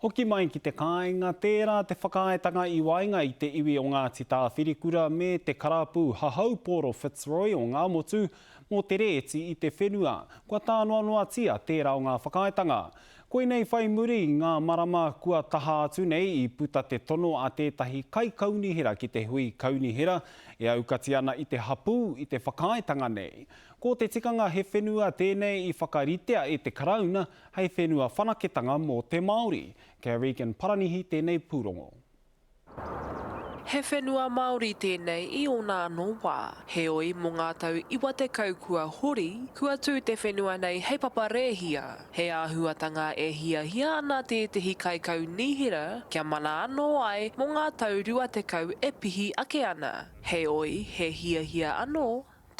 Hoki mai ki te kāinga, tērā te whakaaetanga i waenga i te iwi o Ngāti Tāwhirikura me te karapu hahaupōro Fitzroy o Ngāmotu mō te rēti i te whenua. Kua tānoanoatia tērā o ngā whakaaetanga. Koinei whai muri i ngā marama kua taha atu nei i puta te tono a tētahi kaikaunihera ki te hui kaunihera e aukati ana i te hapū i te whakaaetanga nei. Ko te tikanga he whenua tēnei i whakaritea e te Karauna hei whenua whanaketanga mō te Māori. Kei a Regan Paranihi tēnei pūrongo. He whenua Māori tēnei i ōna anō wā. Heoi, mō ngā tau 90 kua hori, kua tū te whenua nei hei papa rēhia. He āhuatanga e hiahia ana tētehi kaikaunihera kia mana anō ai mō ngā tau 20 e pihi ake ana. Heoi, he hiahia anō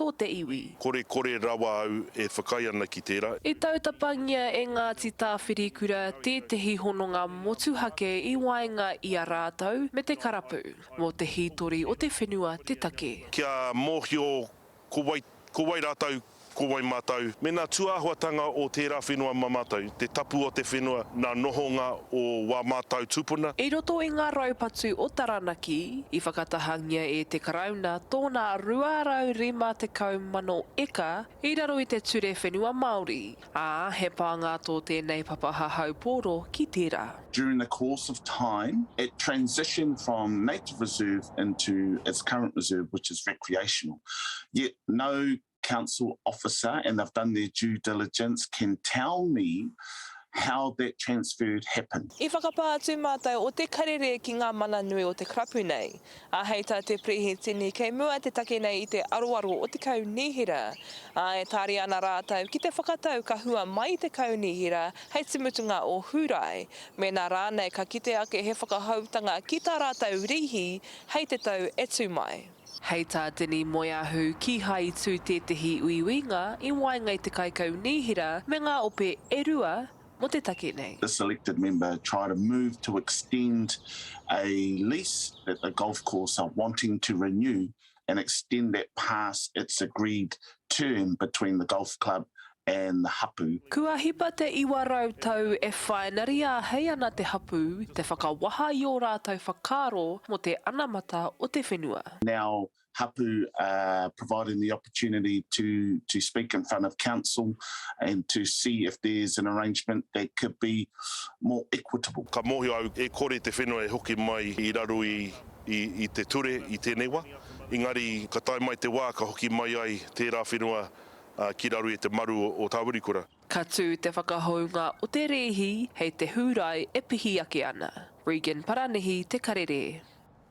tō te iwi. Korekore rawa au e whakaae ana ki tērā. I tautapangia e Ngāti Tāwhirikura tētehi hononga motuhake i waenga i a rātou me te karapu, mō te hītori o te whenua te take. Kia mōhio ko wai, ko wai rātou, ko wai mātou. Me nā tūāhuatanga o tērā whenua mā mātou, te tapu o te whenua, nā nohonga o wā mātou tūpuna. I roto i ngā raupatu o Taranaki, i whakatahangia e te Karauna tōna 250,000 eka i raro i te Ture Whenua Māori, ā, he pānga tō tēnei papa hahaupōro ki tērā. During the course of time, it transitioned from native reserve into its current reserve, which is recreational. Yet no council officer, and they've done their due diligence, can tell me how that transferred happened. I whakapā atu mātou o Te Karere ki ngā mana nui o te karapu nei. Ā, hei tā te Perehitini kei mua te take nei i te aroaro o te Kaunihera. Ā, e tāria ana rātou ki te whakatau ka hua mai te Kaunihera hei te mutunga o Hūrae, mēnā rānei ka kite ake he whakahoutanga ki tā rātou rīhi hei te tau e tū mai. Hei tā Denis Moeahu, kīhai i tū tētehi uiuinga i waenga i te kaikaunihera me ngā ope e rua mō te take nei. This elected member try to move to extend a lease that the golf course are wanting to renew and extend that past its agreed term between the golf club and the hapu. Kua hipa te 900 tau e whainari āhei ana te hapū te whakawaha i ō rātou whakaaro mō te anamata o te whenua. Now hapu are providing the opportunity to to speak in front of council and to see if there's an arrangement that could be more equitable. Ka mōhio au e kore te whenua e hoki mai i raro i i te ture i tēnei wā, engari ka tae mai te wā ka hoki mai ai tērā whenua ki raro i te maru o Tāwirikura. Ka tū te whakahounga o te rēhi hei te Hūrae e pihi ake ana. Regan Paranihi, Te Karere.